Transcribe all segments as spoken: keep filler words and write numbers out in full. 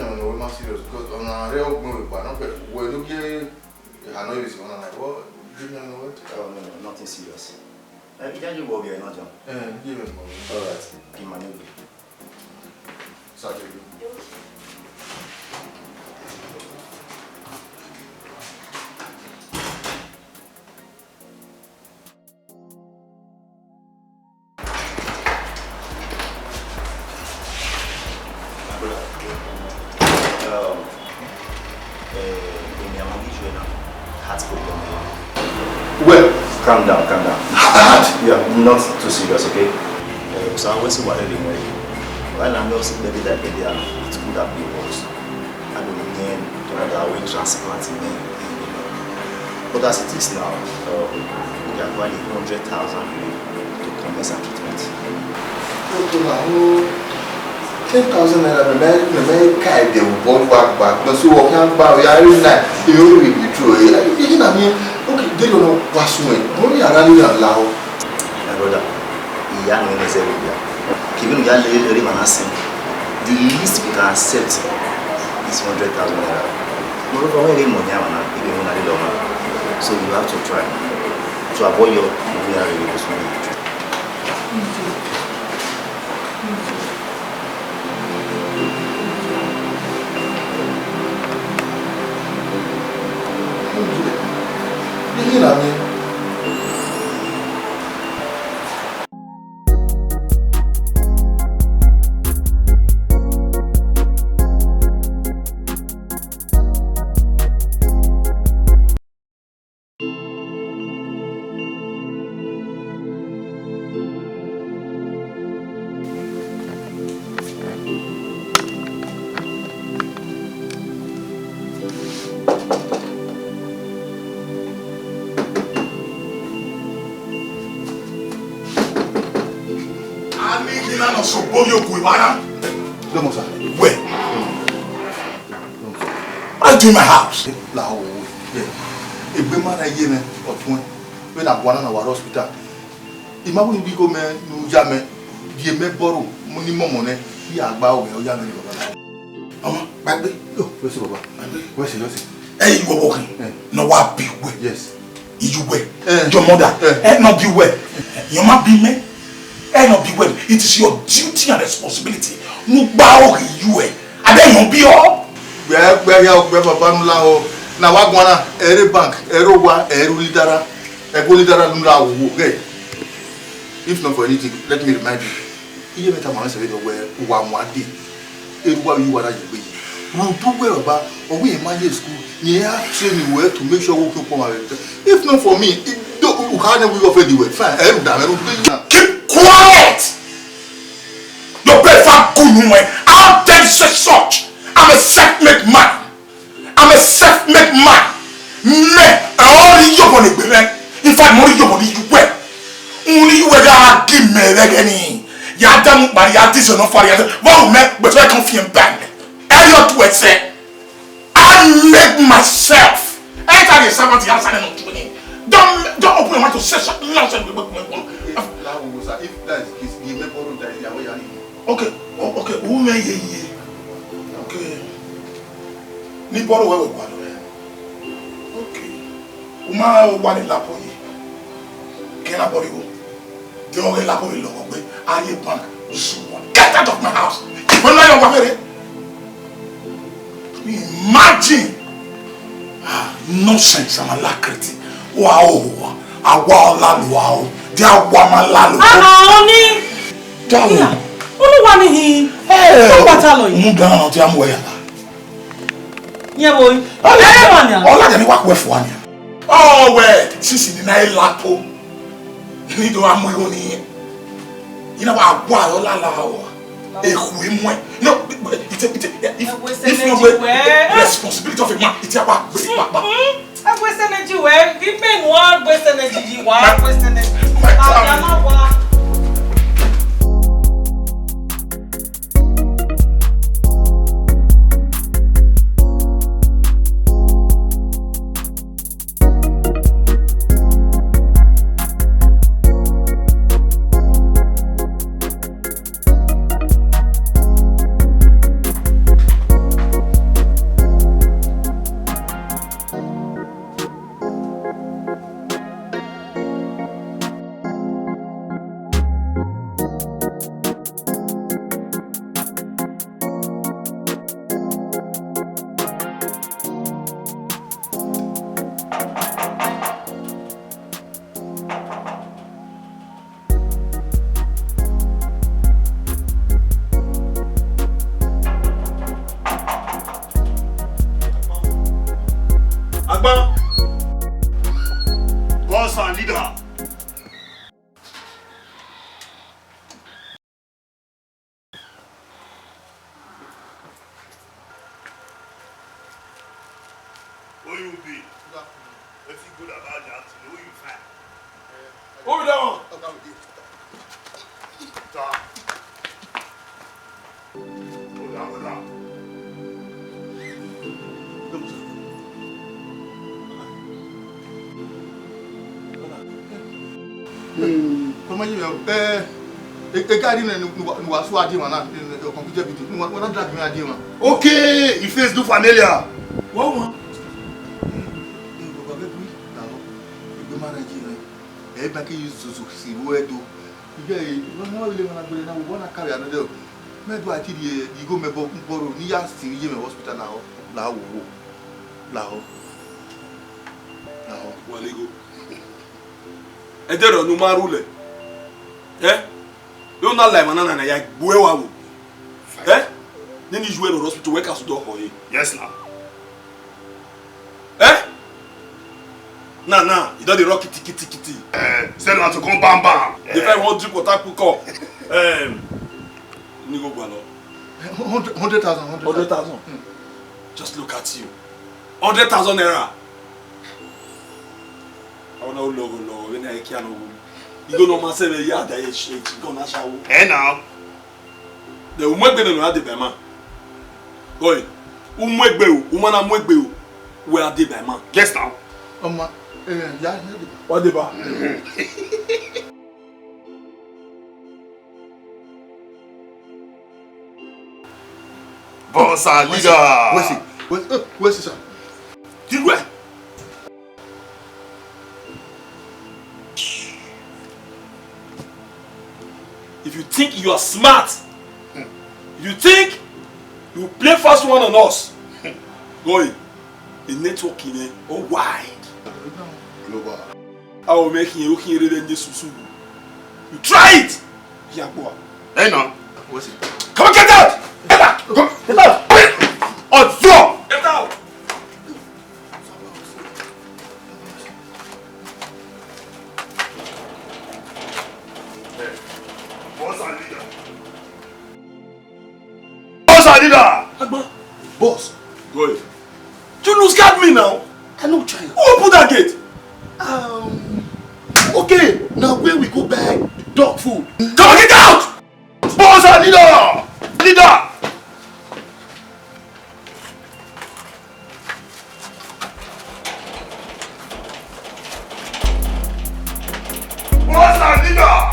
No, no, we ma serious because ọna rre ọgbẹn vbe kpa, nọ fẹ wẹ ne u gie eha nọ vbe si ọna na, what do you mean? Oh, no, no, nothing serious. Eh, iye ye vbe ovbi ẹre na, John? Eh, iye mwẹ vbe ovbi ẹre. All right, give my name. Sir, thank you. My brother, um, eh, èmi àwọn issue náà, heart problem ni. Well, calm down, calm down. Heart? Yeah, not too serious, okay? Eh, so I was worried anyway. Right now, I'm just maybe that maybe, uh, it could have been worse. I don't know, then the other way transplant me. But as it is now, uh, we are going to hundred thousand to commence our treatment. Doctor, now, ten thousand naira, me, me, me, kai de, boy, back, back. No, so, what can buy? We are really nice. You really be true. Eh, you know, I mean, okay, they don't know what's going on. Only a rally and lao. My brother, ìyá mi ní zero ya. Kìbínú ya lé lórí màá sí. The least we can accept is hundred thousand naira. Moreover, wọ́n rí mọ̀ ní àwọn náà, ibi ìwọ̀n náà lè lọ mọ́. So you have to try to avoid your movie and review this one. A ni ghi na nọ sẹ obọ ye oku evba na. Domo, sir. Wẹ. What are you doing in my house? La o, yeah. Egbe ma na ye mwẹ, ọtuẹn. Vbene a guan na, na wa rre hospital. I ma wẹ ne u ghi igho mẹ ne u ya mẹ, gie mẹ bọrọ mu ne imọmọ nẹ, I ya gba owẹ, ọ ya mwẹ ne baba na. Ọmwa, kpaegbe. Yo, wẹ sẹ baba. Kpaegbe. Wẹ sẹ, wẹ sẹ. Ẹ i wẹ ọvbokhan. Eh. Ne ọ wa bi wẹ. Yes. Iye uwẹ. Eh. Your mother. Eh. Ẹ nọ bi wẹ. Ọ ma bi mẹ. Ẹ nọ bi wẹ. It is your duty and responsibility. Ne u gba ọghe iye uwẹ. Abẹ yọn bi ọ. Gbẹ, gbẹ ya, gbẹ baba nu lahọ. Na wa guan na, ẹ rre bank, ẹ rre owa, ẹ rre idara. Ẹ gu idara nu la wo wo. Okay. If not for anything, let me remind you. Iye mẹ tama mwẹ sẹ vberriọ wẹ uwa mu ade, erha uwa vbe iye uwa na ye egbe yi. Rhunmwuda uwẹ baba, ọ wẹ irẹn ma ye school, ne irẹn a train wẹ to make sure wẹ u khian ukpọn ọmwa vbe ẹvbo. If not for me, i do, u kha nẹ wẹ I offend wẹ. Fine, ẹ rhunmwuda mwẹ, rhunmwuda. Keep quiet! Your breath are good, man. How dare you say such? I'm a self-made man. I'm a self-made man. Mẹ, ẹ ọ rhie iyobọ ne egbe mwẹ. In fact, mẹ ọ rhie iyobọ ne iye uwẹ. Uhunmwu ne iye uwẹ gha gi mẹ vbe ẹghẹ nii. Ya da mu kpari, ya da iziọn nọ fari, ya da. Vbọ ru mẹ, gbẹtọ ẹ kan fiẹn ba mẹ. Ẹ yọ tu ẹsẹ. I make myself. Ẹ ta rhie servant ya sa nẹ nọ tu ni. Don't, don't open your mouth to say something nonsense. If, if that is the case, the neighbor that is there, where you are. Okay, o-, okay, u mwẹ yeye. Okay. Ne I bọrọ ruẹ vbe gualọ ruẹ. Okay. U ma wa ne lapọ ye. Ke na bọrọ igho. De ọghe lapọ ye lọghọ gbe. A rrie bank. Get out of my house. Wẹ na yọ wa vberriọ. Imagine. Ah, nonsense, I'm alacrity. Wa o, a wa ọ lalo a o. De a wa ma lalo. Ah, ah, oni. Dawo. Iya, unu wa ni hin. Eh, ọ wa ta lọ yi. Mu gan na, te a mu wẹ ya la. Yẹn vbo yi? Ọ la, ẹ wa nia. Ọ la, de ni wa ku ẹfua nia. Ọ wẹ, sisi ni na e lapo. Ni do a mu igho ni. Ina wa wa ọ la la ọ. Ekhue muẹn. No, ite, ite, if, if not, responsibility of a man, ite wa gbe pa pa. Ẹgbẹsẹ ne ji wẹ, ghi mẹ nu ẹgbẹsẹ ne ji yi wa, ẹgbẹsẹ ne ji. Abia ma wa. Who you be? Good afternoon. Wetin good about the afternoon? Who you find? Eh, Who be that one? Oga, we dey. Ta. Hold on, hold on. Come on, you know. Eh, e, e guy in the, the, the, the, the, the, the, the computer video. No, no, no, drag me, I dey, man. Okay, your face do familiar. What one? Eh, eh, Baba, wait, wait. Now, you go manage it, right? Eh, back you so, so, see, where do? You get it? No, no, you live on a good, now, we wanna carry another. Me do I tell you, you go me bo, borrow, ni ya see, you me hospital now, now, now, now. Wale go. Ẹ dẹ rọ ne u ma rhulẹ. Eh? Vbe u na la emwa na na ya gbe uẹ wa vbo? Eh? Nene iye uẹ rre hospital, wẹ ka sẹ odọ khọ ẹre. Yes, now. Eh? Na, na, you don dey rock kiti, kiti, kiti. Eh, send am to come bam, bam. The first one drink water, cook up. Um, ni go gba lọ. Hundred, hundred thousand, hundred thousand. Hundred thousand? Hmm. Just look at you. Hundred thousand naira. Ọna ologho logho vbene a i kia ne owu. Igho ne ọ ma sẹ vbe ya da ye shi, shi igho na sha wo. Eh, now. De u mu egbe ne u ra deba ima? Oi, u mu egbe o, u ma na mu egbe o, wẹ a deba ima. Yes, now. Ọma, eh, ya, ya deba. Wa deba. Boss and leader. Where's he? Where's, uh, where's he, sir? Did where? If you think you are smart, you think you play fast one on us, go in. The network in there, all wide. Global. How make you looking really in this susu? You try it! Yagua. Hey, now. What's it? Come on, get out! Get out! Come, get out! Ọjọ! Get out! Boss and leader. Boss and leader. Agba. Boss. Go ahead. You lose guard me now. I no try. Who open that gate? Um. Okay. Now where we go buy dog food? Come on, get out! Boss and leader. Leader. Boss and leader.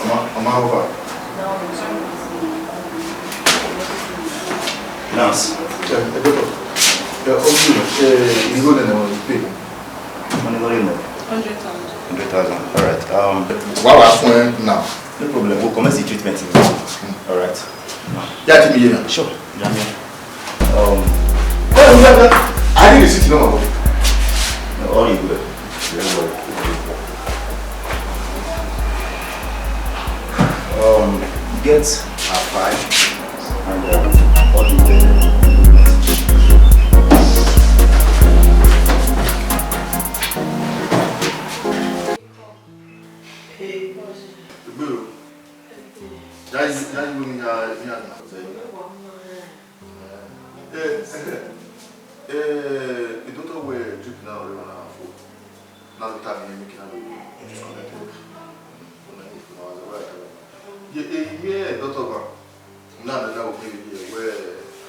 Ọma, ọma, how far? Nurse. Yeah, ẹ dọ́kítọ̀. Yeah, okay, eh, you go there now, you pay. Money, money, no. Hundred thousand. Hundred thousand. All right. Um, why, why phone now? No problem. We'll commence the treatment. All right. Yeah, give me here. Sure. Yeah, yeah. Um, oh, yeah, yeah. I need the seat number. No, all you good. Very well. Um, get a file and, um, all the Hey, boss. Gbé o. Dájú, dájú mi ya, mi ya nà. Eh, eh, eh, the doctor where drip now, we wanna afford. Now the time you make it, I will disconnect it. Yeah, eh, yeah, doctor, man. Now, now, now, okay, yeah, where,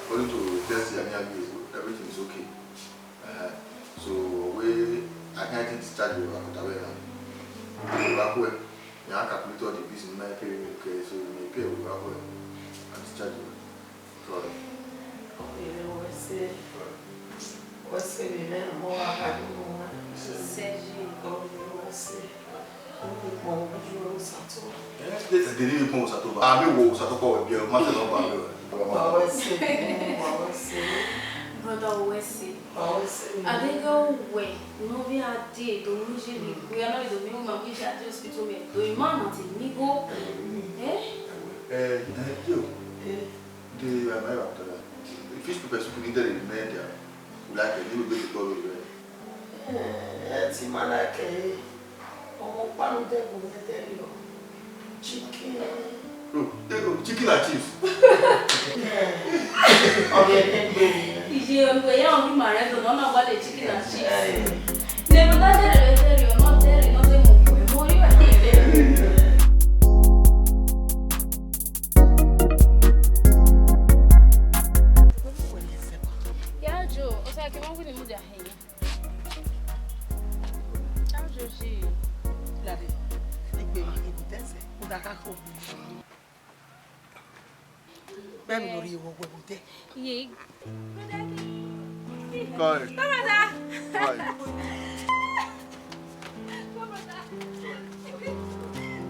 according to test, I mean, everything is okay. Uh, so, we, I can't discharge you, I could have, uh, back where. Yeah, I calculate all the bills in my pay, okay, so you may pay, we back where. I discharge you. Sorry. Ọvbehe wẹ ẹse, wẹ ẹse vbe mwẹ ne ọ wa gha ru unu. Sẹrgio. Ọvbehe wẹ ẹse, u kpọnmwẹ uwu Osato. Eh, de, de, de, u kpọnmwẹ Osato ba. A vbe wo Osato kọ wẹ biẹ, ma sẹ ne ọ ba vbe wẹ. Wa wẹ ẹse, wa wẹ ẹse. Brother, wẹ ẹse. Wa wẹ ẹse. A deghẹ uwẹ ne ọ vbe a dee do mu iye vbe ikun, a na vbe do miẹn ima mu iye a dee hospital mẹ, do ima na te miẹn igho. Eh? Eh, eh, yo. Eh. De, a ma ra tọ ya. Fish pepper soup ni dẹrẹ ne imẹ dia. U like ẹre, ne u gbe tobọ vbe rẹ. Eh, ẹ ti ma like ẹre. Ọmọ ọkpa ne u dẹ gu mwẹ dẹrriọ. Chicken. Oh, eh, oh, chicken and chips. Eh, ọ ghi ẹdẹ gbe. Iye, ọ ya ọmọ ima rẹ do, nọ na wa le chicken and chips. Eh. Ne ma da dẹrẹ vbe dẹrriọ, nọ dẹrriọ, nọ dẹ mu, mu yu ẹdẹ. Ya jo, o sea, ke ma wini mu dia he. Ya jo ji. Lare, egbe ma ke bu tẹsẹ, u da ka ko. Bẹ́ẹ̀ ni mo rí ìwọ wẹ̀ wò dẹ́. Ye. Kọ́ì. Bàbá. Kọ́ì.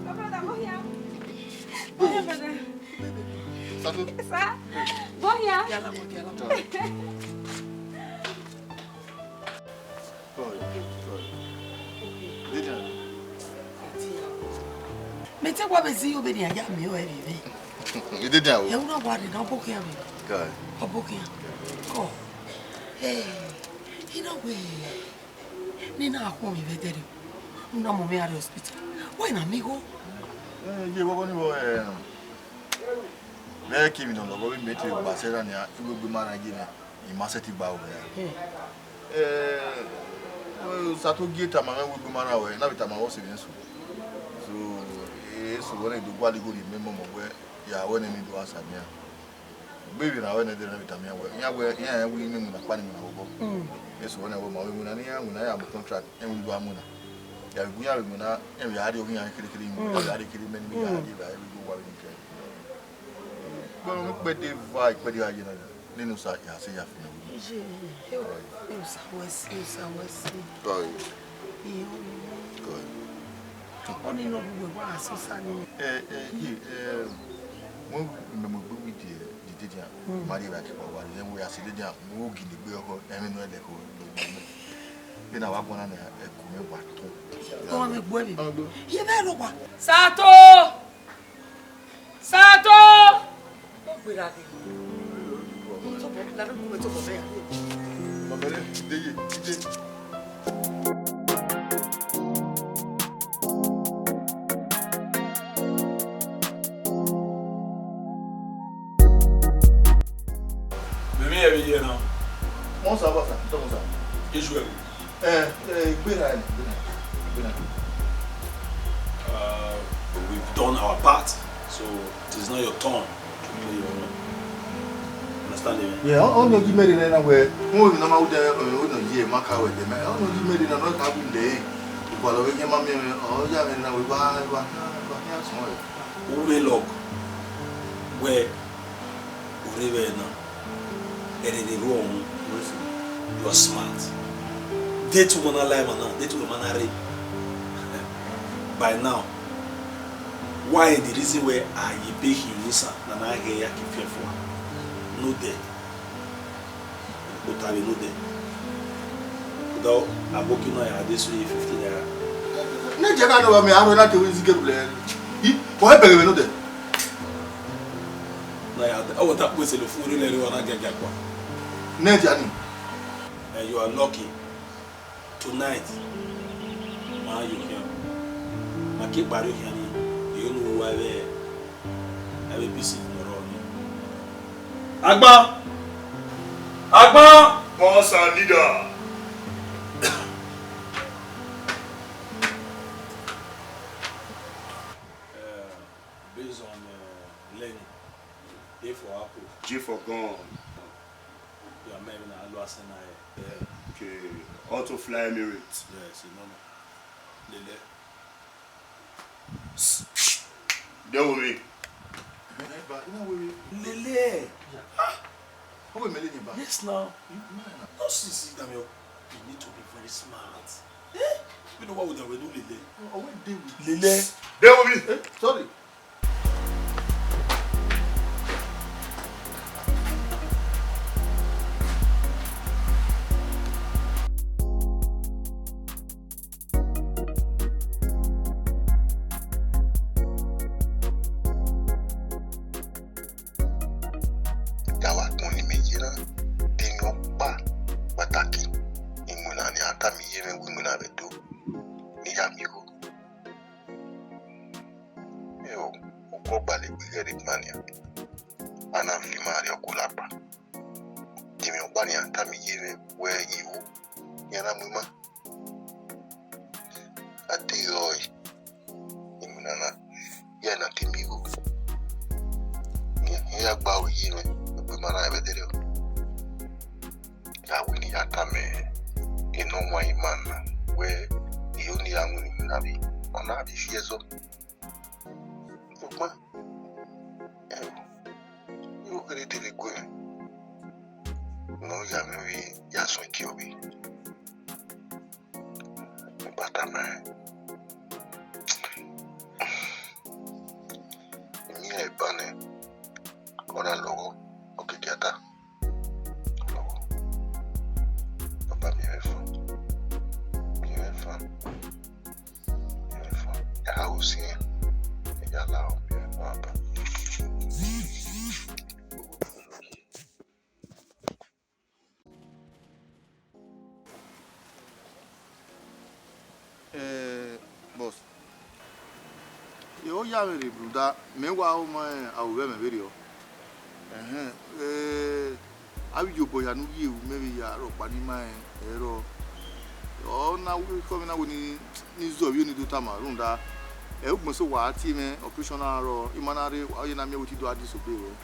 Bàbá, bàbá, bóyá. Bóyá, bàbá. Satu. Sa. Bóyá. Yàrá mọ̀, yàrá mọ̀. Kọ́ì. Kọ́ì. Kọ́ì. Dede. Mẹ te wa vbe zẹ iyobọ ne a ya miẹn ọre vbe. Dede o. Ẹ wúrọ̀ wa rre ne ọ bọ khian vbe. Kọ́ì. Ọ bọ khian. Kọ. Ẹ, I na wẹ ne I na khuọnmwi vbe ẹdẹrriọ, u na mu mwẹ gha rre hospital. Wẹ na miẹn igho. Ẹ, ye vbọghọ ni vbọ, ẹ, vbe ẹki emwi ne ọ lọghọ vbe mẹ te gba sẹ ra nia, iwegbe ma rhan ye mwẹ, I ma sẹtin gba ru mwẹ ra. Hmm. Ẹ, Satu gie tama mwẹ wegbe ma rhan ruẹ, na vbe tama ruẹ ọse mwẹ eso. So, eso vbene do gualọ igho rhie mẹ mọmọ wẹ, ya ruẹ nẹ ne I do gha sa nian. Gbe vbe na ruẹ nẹ, de na vbe tama iran wẹ, iran wẹ, iran rẹn wẹ I miẹn iwinna kpa ne iwinna vbe obọ. Mm. Eso vbene wẹ ma wẹ iwinna ne iran winna ya mu contract, ẹn wẹ I do gha winna. Ya vbe gu iran vbe winna, ẹn vbe a rrie ọghe iran kherhe kherhe, iwinna ya rrie kherhe mẹ ne I ya rrie vbe a vbe gu owa vbe ni kẹ. Gbe ne ikpẹdẹ eva, ikpẹdẹ eva ye na, nene Osa ya sẹ ya fi nẹ. Iye, e, e, Osa wẹ si, Osa wẹ si. Kọe. Iye, o ni. Kọe. Ọni nọ bu wẹ wa sosa ni. Ẹ, ẹ, ye, ẹ, mo, mo, mo gbe wi die, die, die, dia. Mm. Ma rrie vbe akẹkpa wa rrie, ẹn wẹ a sẹ die, dia, mo gele gbe ọkhọ, ẹmwẹ nọ ẹlẹ khọ, lo gbe mẹ. Vbene a wa guan na, ẹko mwẹ wa tọn. Ọmọ mi gbe vbe. Ọmọ gbe. Ye vbe ro wa. Sato! Sato! Ó gbéra dé. Mo tó bọ̀, lálẹ́ kú mi tó bọ̀ bẹ́ẹ̀. Bàbá rẹ̀ ti dé yé, ti dé. Mẹmẹ ẹ vbe ye na? Wọ́n sá bọ̀ sá, tọ́ mọ sá. Iṣu ẹ̀. Ẹ, ẹ, gbéra ẹ, gbéra, gbéra. Uh, we've done our part, so it is not your turn to play your own. Understand me? Yeah, ọ, ọ nọ gi mẹrẹ nẹ na wẹ, mo na ma u dẹ, ọ nọ ye ma ka wẹ dẹ mẹ. Ọ nọ gi mẹrẹ na nọ ka gu dẹ. Igualọ vbe ye ma miẹn, ọ ya mẹ na wẹ ba, ba, ba, ya sọn ẹ. U vbe lọk wẹ u rre vbe na. Ẹre ne erhu ọmwa, you are smart. Date u ma na la emwa na, date u ma na rre. By now, why the reason why a ye be hin ni sa na na ghe ya ke fian fua? No there. Ota vbe no there. Though aboki na ya dey so ye fifty naira. Ne je ka no ba me aro na te wi zige ble. I, ko e bere vbe no there. Na ya, ọ wẹ ta kpe sẹ lo fun rre lẹrẹ wa na giagia kua. Ne dia ni. Eh, you are lucky. Tonight, ma yo khian. Ma ke kpare khian ni. Yo nu wa vbe, ẹ vbe P C ne ọ rrọọ ni. Agban! Agban! Once a leader. Eh, based on, eh, learning, A for apple. G for gun. Ya mẹ na lo Arsenal here. Yeah. Okay. Auto fly Emirates. Yes, you know. Lele. Deghẹ ovbi. Lele. Ah. Ọ wẹ mẹ lele ba? Yes, now. You mad now. No, see, see, Damian, you need to be very smart. Eh? You know what we do, we do lele. Ọ wẹ deghẹ ovbi. Lele. Deghẹ ovbi. Eh, sorry. Ga wa kpọnmwẹ ne imẹ ye de emwi ọkpa kpataki, iwinna ne a tama iye mwẹ wẹ iwinna vbe Ẹdo ne I ya miẹn igho. Eo, okhuo gbalẹ egbe ighẹ rre egbe nian, a na fi ima rrie ọgua lakpa. De emwi ọkpa ne a tama iye mwẹ wẹ igho, iran na mu ima. A te rọe, iwinna na, iran na te miẹn igho. Iran ya gba aro ye mwẹ, egbe ma rran vbe ẹdẹrriọ. Ya wẹ ne I ya tama enọwanrẹn ima na wẹ, iro ne I ra winna iwinna vbe, ọ na vbe fi ẹzọ. Sokpan, ẹ, igho kherhe te vbe gue mwẹ ne ọ ya mwẹ vbe ya sọn ikiọ vbe. Ẹgbata mẹ, I miẹn eba nẹ, ọ na lọghọ, ọ ke gia ta. Ọ lọghọ. Papa, miẹn mwẹ fan. Miẹn mwẹ fan. Miẹn mwẹ fan. Ya ho siẹn. Ya lahọ, miẹn mwẹ fan, papa. Eh, boss. Ẹ, ọ ya mwẹ rre, brother, mẹ wa ho ma rẹn aro vbe ẹmwẹ vberriọ. Ẹhẹn, eh, avbe iyobọ hia ne u ye ru, mẹ vbe ya rhọkpa ne ima rẹn ẹrọ. Ọ na wẹ, ekhọe mwẹ na wẹ ne, ne I zẹ ovbi ne I do tama, rhunmwuda, ẹ, ugbẹn so wa tie mwẹ operation na rrọọ, ima na rre, ọ ye na miẹn wẹ te I do a disobey ruẹ.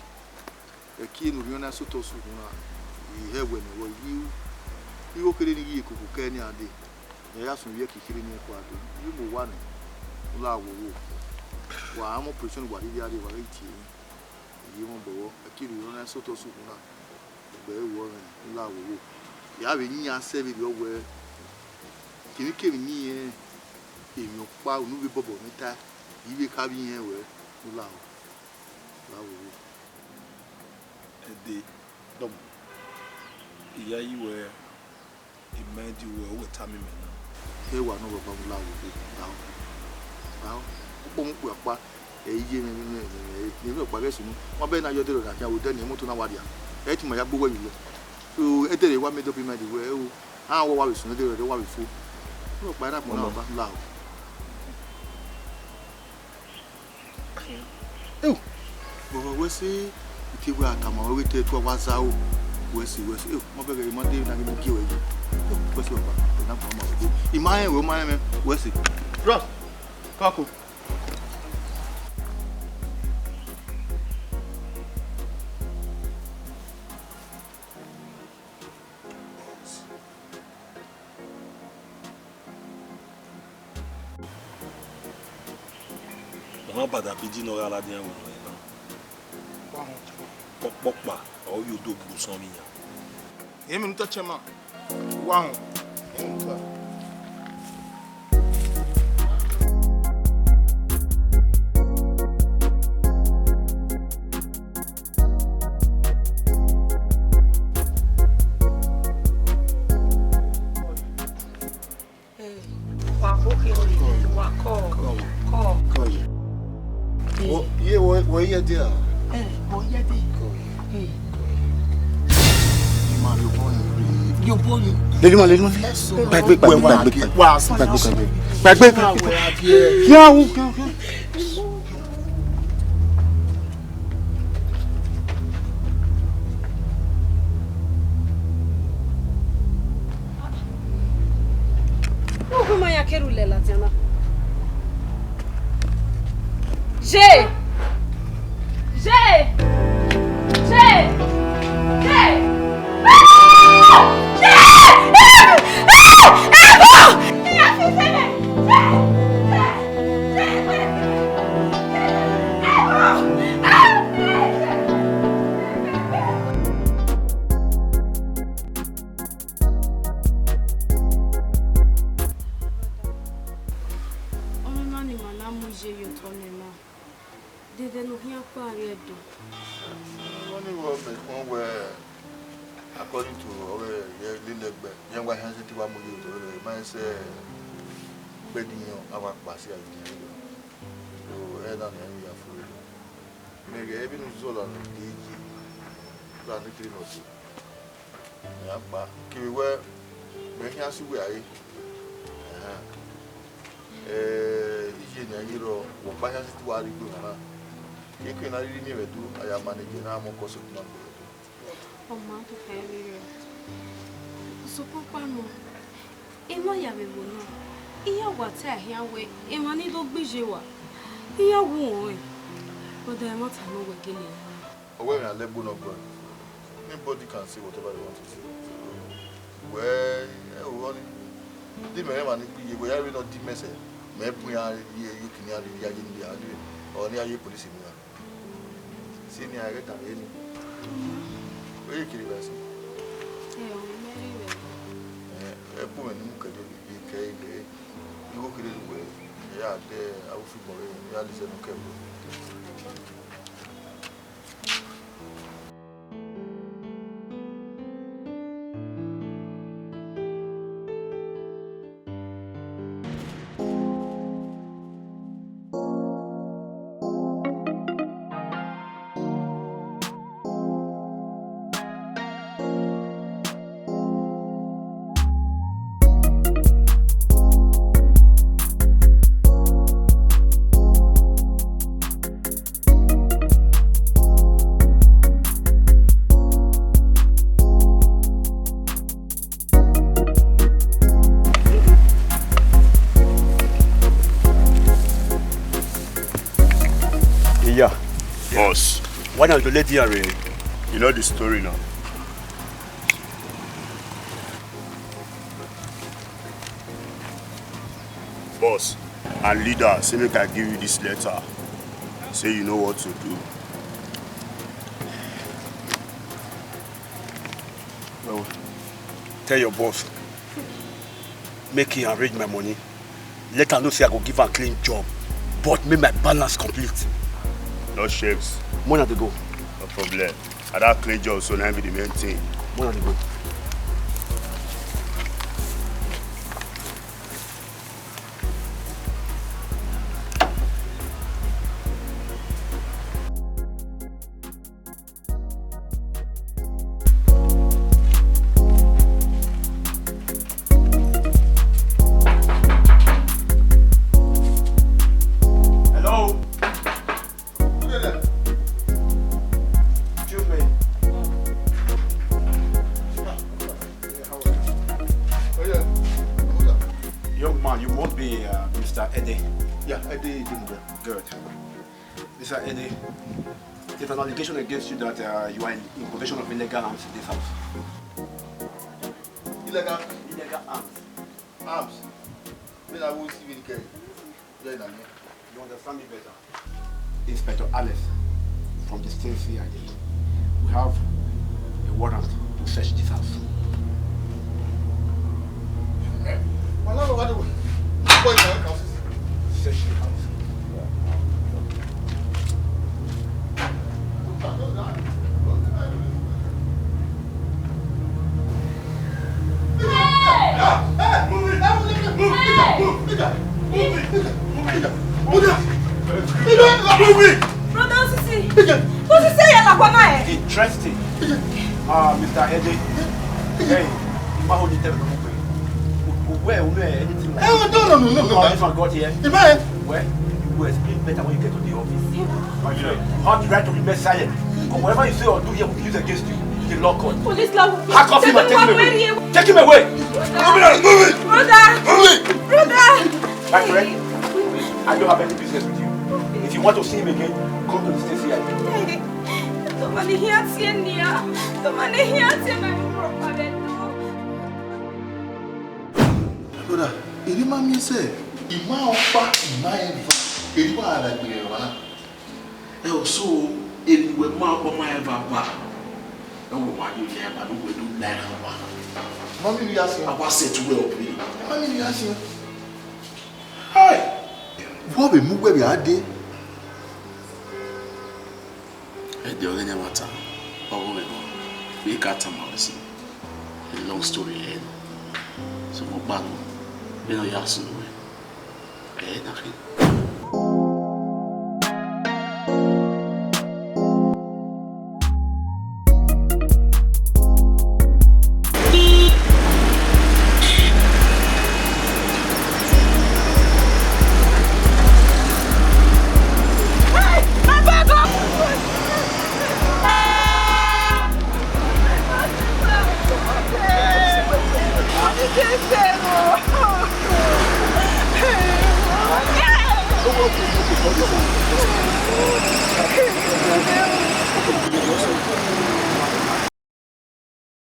Ẹki ne Orhiọn na sẹ otọ sẹ uhunmwu na, I hẹ wẹ ne wẹ, igho kherhe ne I ghi ye koko kẹ nian dee, ne I ya suẹn ivbi ẹki kherhe ne irẹn kua dee. I mu owa nẹ, u la wo wo. Wa mwẹ operation, wa rhirhi a rrie, wa ghi tie emwi. I ye mwẹ obọ vbọ, ẹki ne Orhiọn na sẹ otọ sẹ uhunmwu na, egbe ẹre wọọ mwẹ, u la wo wo. I ya vbe yin iran sẹ vberriọ wẹ, kevbikevbi ne irẹn emwi ọkpa unu vbe bọbọ ne I ta, I vbe kha vbe irẹn wẹ, u la wo. Wa wo wo. Ẹdẹ, dọmọ, I ya yi wẹ, I ma di wẹ, wẹ tama imẹ na. Ẹ wa nọ, baba, mu la wo, lahọ, lahọ. Ukpo mu kpia ọkpa, ẹ, iye mwẹ, mwẹ, mwẹ, mwẹ, mwẹ, mwẹ ọkpa ghẹ sunu. Wa bẹ na yọ ẹdẹrriọ na khian, wo dẹ ne imoto na wa dia. Ẹ ti ma ya gbe uwẹ yi lẹ. So, ẹdẹrriọ wa made up mind wẹ, o, a wa, wa vbe sunu, ẹdẹrriọ wa vbe fo. Mwẹ ọkpa na gbọn na, baba, lahọ. Eo, baba, wẹ sẹ, I te wẹ a tama ruẹ wẹ te ẹtua wa zaro. Wẹ sẹ, wẹ sẹ, eo, ma bẹghe, I ma de na ghi mu gie ruẹ yi. Eo, wẹ sẹ, baba, I na gbọn ma ruẹ. I ma rẹn ruẹ, I ma rẹn mwẹ, wẹ sẹ. Bros, kako. Ọmwa badabidi ne ọ gha ladian vbe nọ na. Ọkpọkpa ọre ọ do gbe osọnmwi yan. Emwi ne u ta, chairman, wa họn, emwi ne u ta. Eh, wa kho kherhe, wa kọ, kọ, kọ. Wo, ye wo, wo ye dia? Eh, wo ye de. Kọ. Eh. Ima yo bo ni. Yo bo ni. Lady ma, lady ma. Yes, sir. Gbàgbé, gbàgbé, gbàgbé, gbàgbé. Wa gbàgbé, gbàgbé. Gbàgbé. Kíá o, kíá, kíá. Ugu ma ya kere ulẹ ladian na. Je! Je! Je! Je! Ah! Je! Ah! Ah! Ah! Ọmwa emwa ne ima na mu ye ye otọ nẹ na, de ẹdẹ ne u khian kpa rrie Ẹdo? Ọni vbe ọ mẹ kpọn wẹ, according to ọghe irẹn lele ẹgbẹ, iran wa khian sẹtin wa mu ye otọ rẹ, ma sẹ bẹdẹ iran a wa kpa si a ye. So, ẹna ne a ya fo rre. Mẹ ghẹ vbene u zọla ne ọ de ye, la ne kiri nọ de. Iran kpa kevbe wẹ, mẹ khian si uwẹ a re. Ahan. Eh, iye ne a ye rrọọ, wẹ ọkpa khian si te uwa rhie igbe emwa na. Eke na rhirhi miẹn vbe Ẹdo, a ya manage na, mọ kọ sokpan gbe vbe Ẹdo. Ọ ma tota ẹre rẹ. Sokpan ọkpa nọ, emwa ya vbe ẹvbo nọ, iran wa ta khian wẹ emwa ni do gbe iye wa, iran wu rẹn, rhunmwuda ẹmwata ne uwẹ gele ru. Ọ wẹ emwi a lẹ ẹgbo nọ guan. Anybody can say whatever they want to say. Wẹ, ẹ o, ọni. Di mẹ rẹn emwa ni gbe iye, wẹ ya vbe nọ di mẹ sẹ, mẹ bu iran ye, ye kini iran rhie iran ye ne iran rhie, ọ ne iran ye police mu iran. Si eni a ghẹ danmwẹ eni. Wẹ ye kere vbe ẹse. Ẹ o, mẹ rhie vbe. Ẹ, ẹ bu mwẹ ne mu kẹdẹ, ye kẹ ighe. Igho kherhe ne uwẹ, ẹ ya dẹ avbe ufigbọn rre, ya lele ẹzọ ne ọ kẹ vbe. Yeah. Boss. Why now the lady are? You know the story now. Boss, our leader say make I give you this letter. Say you know what to do. Well, tell your boss, make he arrange my money. Let am know say I go give am clean job, but make my balance complete. No shakes. Money dey go. No problem. And that clean job, so now be the main thing. Money dey go. Hello? Who dey there? Excuse me. Yeah, how are you? Oh, yeah. Who's that? Young man, you must be, uh, Mister Ede. Yeah, Ede Idimugbe. Good. Mister Ede, there's an allegation against you that, uh, you are in, in possession of illegal arms in this house. Illegal? Illegal arms. Arms? When I will see you again. Yeah, nah, yeah. You understand me better. Inspector Alex from the state C I D. We have a warrant to search this house. Eh, well, now what do we, what is our house? Search the house. Brother Osisi. Osisi, ya la kwa na, eh? Interesting. Ah, Mister Ede. Hey, ma hold it, tell me. Where, where, anything like that? Eh, no, no, no, no, no. If I got here, well, you will explain better when you get to the office. My friend, you have the right to remain silent. Because whatever you say or do here will be used against you in the law court. Police law will be. Handcuff him and take him away. Take him away. Brother. Move it. Brother. Move it. Brother. My friend, I don't have any business with you. If you want to see him again, come to the state C I D. Somebody here, see here. Somebody here, see my problem. Brother, eri ma miẹn sẹ, ima ọkpa, ima ẹva, eri wa gha gbe ẹre ọmwa na. Ẹ, ọso, eni wẹ ma ọkpa ma ẹva ba, ẹ wẹ wa yo ya ẹba ne uwẹ do la ẹre ọmwa. Ma mi vbe ya siẹn. A wa set uwẹ up. Ma mi vbe ya siẹn. Hai! Vbọ vbe mu uwẹ vbe a dee? Ẹdẹ ọghe ẹmwata, ọ ghe mwẹ nọ, vbe I ka tama ruẹ sin. A long story ahead. So, mẹ ọkpa nọ, vbene ọ ya sunu ruẹ, ẹ i na khin.